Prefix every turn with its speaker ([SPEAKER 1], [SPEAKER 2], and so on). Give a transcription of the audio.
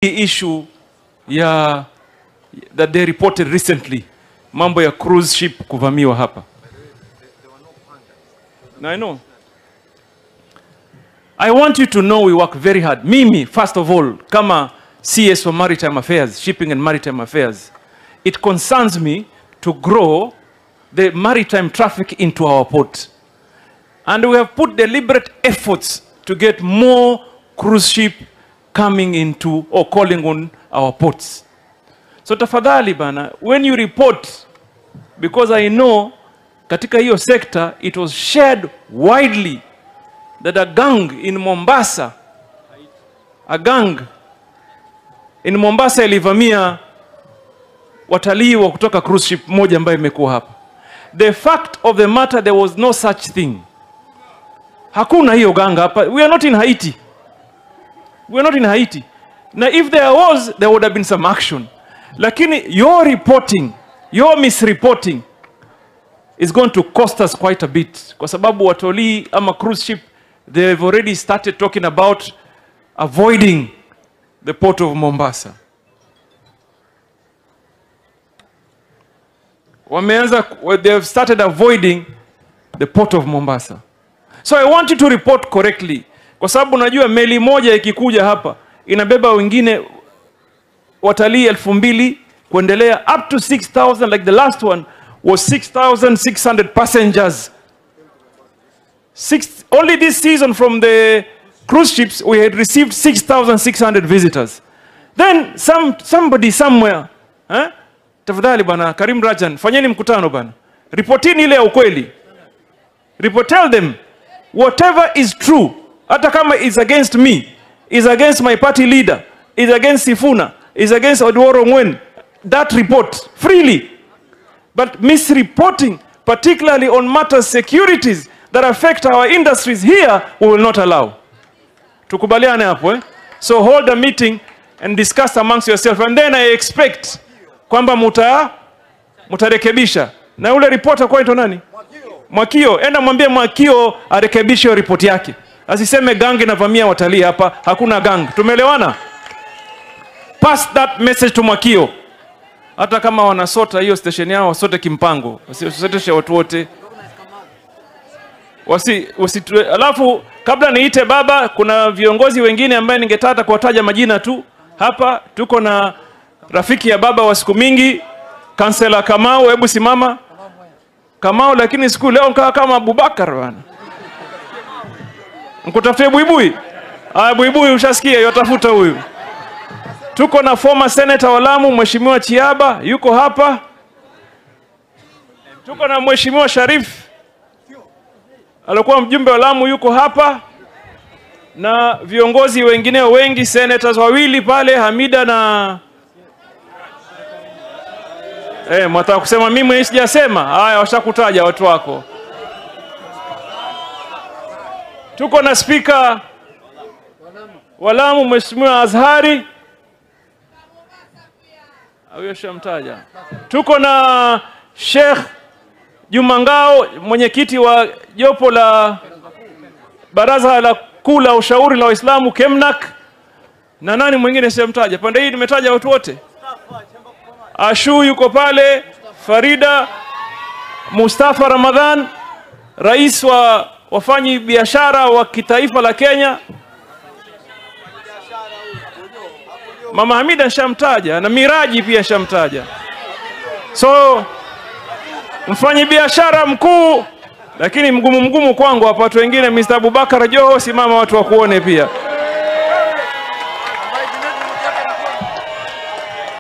[SPEAKER 1] Issue ya that they reported recently, mambo ya cruise ship kuvamiwa hapa. Now I know. I want you to know we work very hard. Mimi, first of all, kama CS for Maritime Affairs, Shipping and Maritime Affairs, it concerns me to grow the maritime traffic into our port. And we have put deliberate efforts to get more cruise ship coming into or calling on our ports. So tafadhali bana, when you report, because I know katika hiyo sector it was shared widely that a gang in Mombasa, ilivamia watalii wa kutoka cruise ship moja ambayo imekuwa hapa. The fact of the matter, there was no such thing. Hakuna hiyo gang hapa. We are not in Haiti. We are not in Haiti. Now if there was, there would have been some action. Lakini your reporting, your misreporting is going to cost us quite a bit. Kwa sababu watalii ama cruise ship, they have already started talking about avoiding the port of Mombasa. Wameanza, they have started avoiding the port of Mombasa. So I want you to report correctly. Kwa sababu najua meli moja ikikuja hapa inabeba wengine watalii 2000 kuendelea up to 6,000, like the last one was 6,600 passengers. Only this season from the cruise ships we had received 6,600 visitors. Then somebody somewhere, eh? Tafadhali bana Karim Rajan, fanyeni mkutano bana. Reportini ile ya ukweli. Report, tell them whatever is true, hata kama is against me, is against my party leader, is against Sifuna, is against Oduor Ongwen, that report freely. But misreporting, particularly on matters securities that affect our industries here, we will not allow. Tukubaliane hapo, eh? So hold a meeting and discuss amongst yourself, and then I expect kwamba mutarekebisha. Na ule reporter kwa ito nani? Mwakio. Enda mwambie Mwakio arekebishe report yake. Asiseme gang inavamia watalii hapa, hakuna gang. Tumeelewana? Pass that message to Mwakio. Hata kama wanasota hiyo station yao, wasote kimpango. Wasisoteshe watu wote. Alafu kabla niite baba, kuna viongozi wengine ambaye ningetaka kuwataja majina tu. Hapa tuko na rafiki ya baba wa siku mingi, Kansela Kamau, hebu simama. Kamau, lakini siku leo nkaa kama Abubakar bana. Mkutafutie buibui? Ah, buibui ushasikia, yotafuta huyu. Tuko na former senator wa Lamu, Mheshimiwa Chiaba, yuko hapa. Tuko na Mheshimiwa Sharif, alikuwa mjumbe wa Lamu, yuko hapa. Na viongozi wengine wengi, senators wawili pale, Hamida na mwataka kusema mimi sijasema. Haya, washakutaja watu wako. Tuko na speaker wa Lamu Mheshimiwa Azhari. Huyo shamtaja. Tuko na Sheikh Juma Ngao, mwenyekiti wa jopo la Baraza la Kuu la Ushauri la Waislamu Kemnak. Na nani mwingine sijamtaja? Pande hii nimetaja watu wote. Ashu yuko pale, Farida, Mustafa Ramadhan, rais wa wafanyi biashara wa kitaifa la Kenya. Mama Hamida shamtaja, na Miraji pia shamtaja. So mfanyi biashara mkuu, lakini mgumu mgumu kwangu hapa watu wengine, Mr. Abubakar Joho, simama watu wakuone pia.